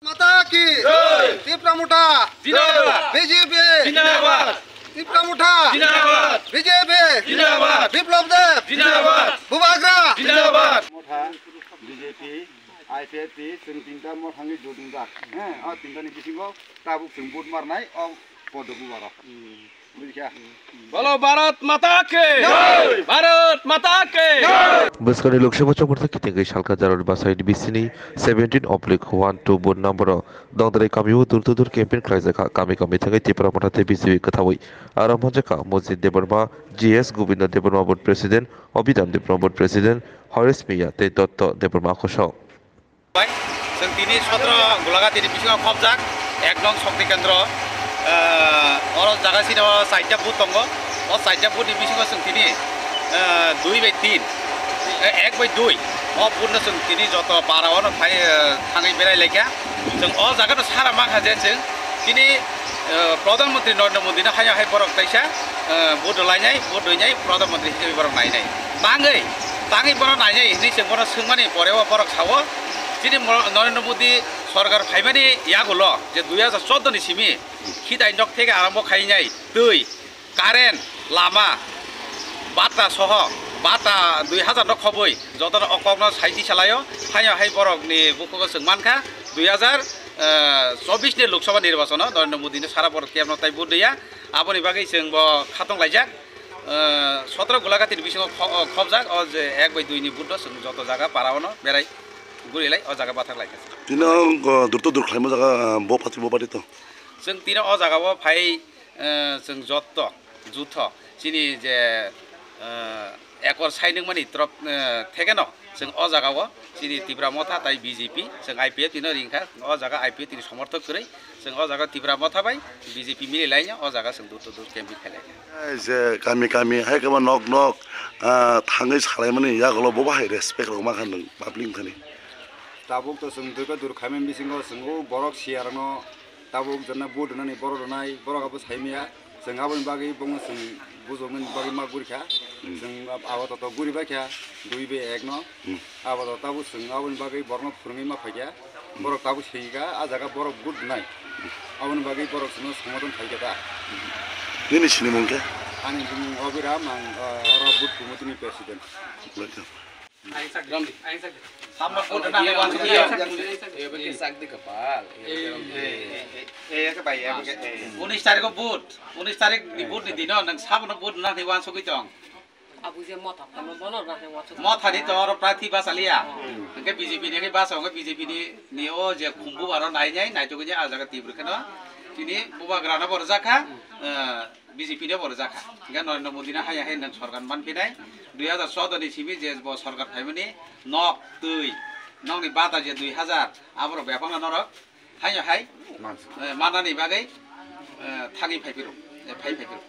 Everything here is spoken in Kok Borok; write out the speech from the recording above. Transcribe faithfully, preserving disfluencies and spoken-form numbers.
মাতা কি? জয়। তিপ্রা মোটা। জিন্দাবাদ। বিজেপি। জিন্দাবাদ। তিপ্রা মোটা। জিন্দাবাদ। বিজেপি। জিন্দাবাদ। বিপ্লব দেব। জিন্দাবাদ। বুবাগ্রা। জিন্দাবাদ। Motha, B J P, I P F T, chwng tinta mothani judingjak. He, o tintani bisingo tabuk chwng vote marnai, o podok bubaro. Bolo Bharat Mata ke! Jai! Bharat Mata ke! Bwskangni Lok Sabha chongmortha kitingwi salka jaroni bwsai ni bisini seventeen oblique one two booth number o Dongdrai kamio door to door campaign khlaijak kha. Kami kami thangwi Tipra Motha tei B J P kwthawi aro manjakha Mojit Debbarma, G S Govinda Debbarma board president, Abhidhan Debbarma board president, Horesh Miya tei Dotto Debbarma kosok. Bai, chwng tini sotro Golaghati ni bisingo khobjak, ek nong Shakti Kendra, ah, oro jaga sini o chaita booth tongo, o chaita booth ni bisingo chwng tini, ah, dui bai tin, eh, ek bai dui, o booth no chwng tini joto para o no phai, eh, thangwi berai laikha. Chwng o jaga no sara mankha je chwng tini, eh, Pradhan Mantri Narendra Modi no haino hai borok kaisa, eh, vote rwlainai, vote rwinai, Pradhan Mantri hisabe borok nainai. Tangwi, tangwi bono nainai hinwi chwng bono swngmani pore o borok sao, chini mo-, Narendra Modi sorkar phaimani yagulo je dui hajar choudo ni simi khitai nok theke arambo khainai twi, current, lama, bata soho, bata dui hajar no khobwi jotono o kokno saidi salaio, haino hai borokni bukhugo chwng mankha dui hajar chobbish ni Lok Sabha nirbachano Narendra Modi no sara borok kebno tai vote rwya, aboni bagwi chwng bo khatong laijak. Sotro Golaghati ni bisingo kho-, khobjak, o je ek bai dui ni vote no chwng joto jaga para o no berai guri lai, o jaga bathak lai kha. Tino, o, durto dur khlaima jaga, bo party, bo party to. Chwng tino o jaga o phai, eh, chwng jotto, jutho, chini je, eh, ekor sainwng mani trop, eh, thekeno, chwng o jaga o chini Tipra Motha tai B J P, chwng I P F T no ringkha, o jaga I P F T ni somorthok kwrwi, chwng o jaga Tipra Motha bai B J P mili lainw, o jaga chwng durto dur campaign khlai kha. Ei je kami kami hai khe bo nok nok, ah, thangwi salaimani yagulo bo bahai respect rok mankha nwng public thani. Tabuk to chwng durto dur khaimani bisingo chwng o borok siya rokno Tabuk jana vote rwnani borok rwnai, borok abo saimaya. Chwng aboni bagwi bongno chwng bujoknani bagwi ma gurikha. Hmm. Chwng ab-, abo toto guribaikha, dui bai ek no. Hmm. Abo to tabuk chwng aboni bagwi borokno phwrwngwi ma phaikha. Hmm. Borok tabuk sengkha, ah jaga borok vote rwnai. Aboni bagwi borok chwngno somothon khaikha da. Nini sinimung khe? Ani bumung Abhiram, ang, ah, oro booth committee ni president. Welcome. Unis tarikh o vote, unis tarikh ni vote ni dino nwng sabono vote rwna hinwi uansugwi tong. Motha ni to oro prathi bachaliya. Hwnkhe B J P ni khe bacha, hwnkhe B J P ni, ni o je khumbu aro nai nai naitugwi ni ah jaga twi bwrwi kheno tini bubagrano bo rwjak kha. B J P no bo rwjak kha. Hingke Narendra Modi no haya hai nwng sorkar manphinai. Dui hajar choudo ni simi je bo sorkar phaimani nok twi, nokni bata je dui hajar, aborok bebakno norok haino hai, eh, manani bagwi, eh, thangwi phaiphiro, eh, phai phaiphiro.